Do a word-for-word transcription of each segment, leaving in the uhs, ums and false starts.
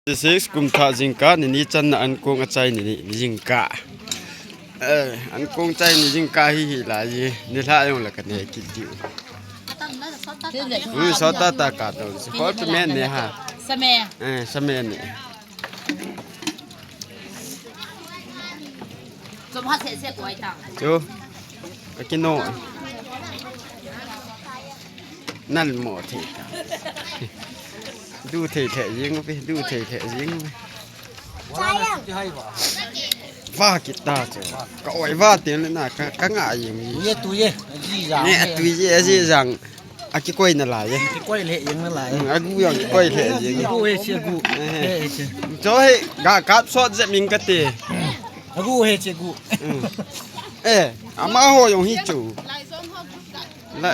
Twenty-six kum thah jingkah, ni ni channa ankong achai ni ni jingkah. Eh, ankong chai ni jingkah hi hi lai ji. Ni lha jong la ka ne kit diu. Hmm, sawt tah tah ka to. Hall chu men ne ha. Same. Eh, same ne. Chu. Ka kino. Nan mo thei ta. Du thei thei jing uve, du thei thei jing uve. Va kit ta chu. Ka oi va tin le na ka, ka nga jing. Ye tu ye, ji jang. Ne tu ye, ji jang. A kikoi na lai ye. Kikoi le jing na lai. Hmm, a gu jong kikoi le jing. Gu he che gu. Eh, eh. He che. Cho he ga kap sot je ming ka te. A gu he che gu. Hmm. Eh, ama ho jong hi chu. La,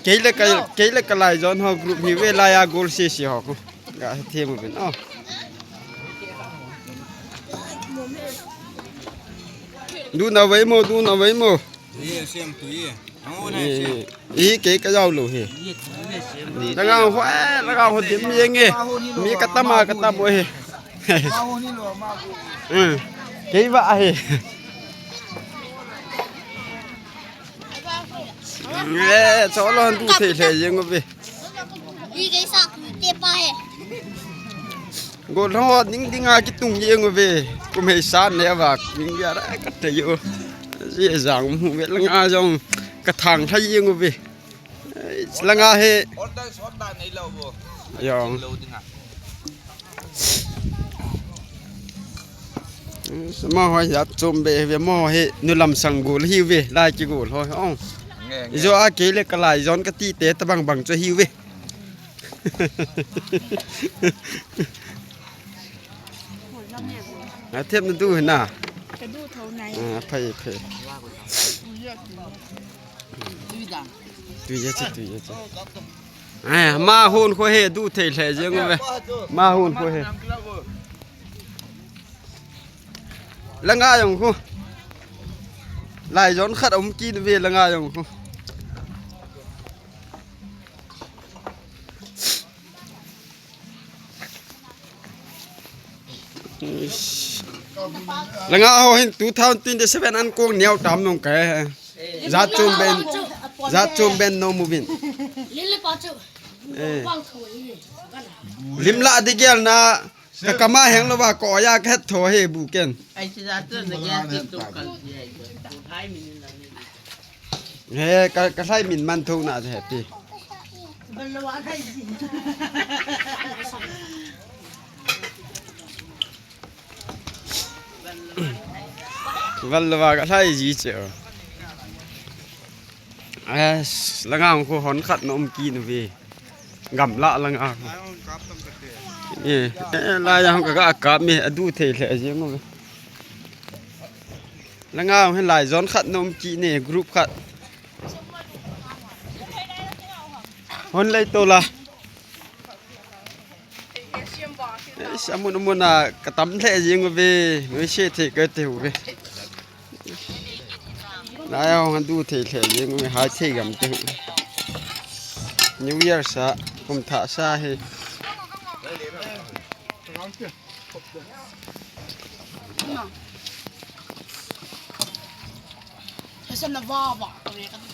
kei le ka, kei le ka lai zon ho group hi ve la ya gol se se ho ko. Ga the mo ben. Oh. Du na vai mo, du na vai mo. Ye, sem tu ye. Ang una ye, sem. I kei ka jau lo he. Ye, tu ye, sem. La ga ho, eh, la ga ho dim ye nge. Mi ka tama, ka tamo he. Hmm. Kei va he. Eh, cholo han du thei thei jeng uve. I kei sa ku te pa he. Go lo ding ding a kitung jeng uve. Kum hei san ne va ding ya ra ka te yo. Si jang mu ve la nga jong ka thang thai jeng uve. Eh, la nga he. Order, order nei lo bo. Jong. Lo ding a. Ama ho hi a chom be ve mo hi nu lam sang gol hi ve, lai ki gol ho, ong. Nge, nge. Ijo a kei le ka lai zon ka ti te ta bang bang chu hi ve. A thep na du na. Ka du tho nai. A phai phai. Tui ja che, tui ja che. Ai, ma hon kho he du thei lheh jeng uve. Ma hon kho he. La nga jong khu. Lai zon khat um kit uve la nga jong khu. La nga ho hin two thousand twenty-seven an kong neo tam nong kai. Jat chom ben, jat chom ben no mubin. Lili pa chu. Eh. Lim la di gel na, ka kama heng lo ba ko ya ka het tho he bu ken. Ai si jat chom na gel ti tu kal. Hai min la ni. He, ka, ka lhai min man tho na he ti. Val lova ka lhai ji che. As, la nga khu hon khat na um kit uve. Gamla la nga khu. Eh, eh, la ya ka ga kap me, a du thei lheh jeng uve. La nga khu lai zon khat na um kit ne, group khat. Hon lei to la. Eish, amun amun a ka tam lheh jeng uve, noi se thei ka te uve. Lai hong du thei lheh jeng uve, hai thei gam te uve. New Year sa, kum thah sa he.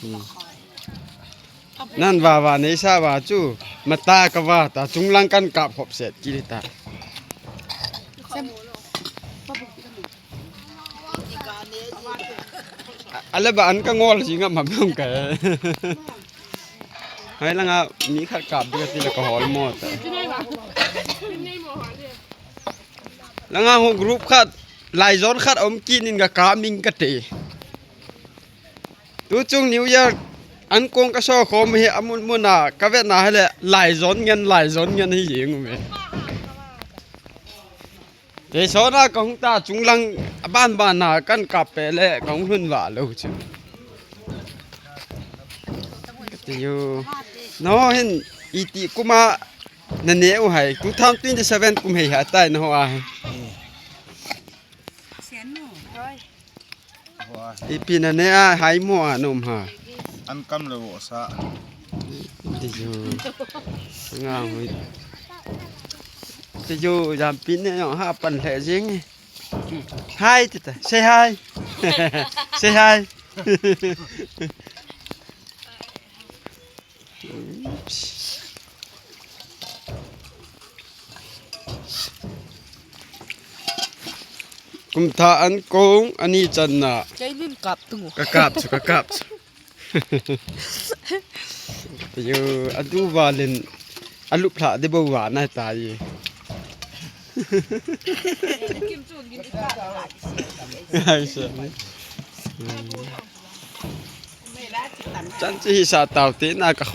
Hmm. Nan va va nei sa va chu, mata ka va ta, chunglang kan kap hop set kit ta. A, a le ba an ka ngol si ngam ham long ka. Hai la nga mi khat kap di ka ti la ka hol mo ta. La nga ho group khat, lai zon khat um kit in ka kap ming ka te. Tu chung New Year an kong ka so khom hi amun mun a ka vet na hele lai zon ngen, lai zon ngen hi jeng uve. Te so na ka hung ta chunglang a ban ban na kan kap pe le ka hung lhun va lo chu. Ka ti u. No hin iti kum a na ne u hai two thousand twenty-seven kum hei ha tai na ho a. Ipi na ne a hai mo a nom ha. An kam le wo sa. Ti jo. Nga hui. Yo, jampi ne jong ha pan lheh jing e. Hi, tita. Say hi. Say hi. Kum thah an kong ani channa. Kei nin kap tung. Ka kap chu, ka kap chu. Yo, adu valin alup lha de bo va na ta ye. Ai sa. Chan chi hi sa tau te na ka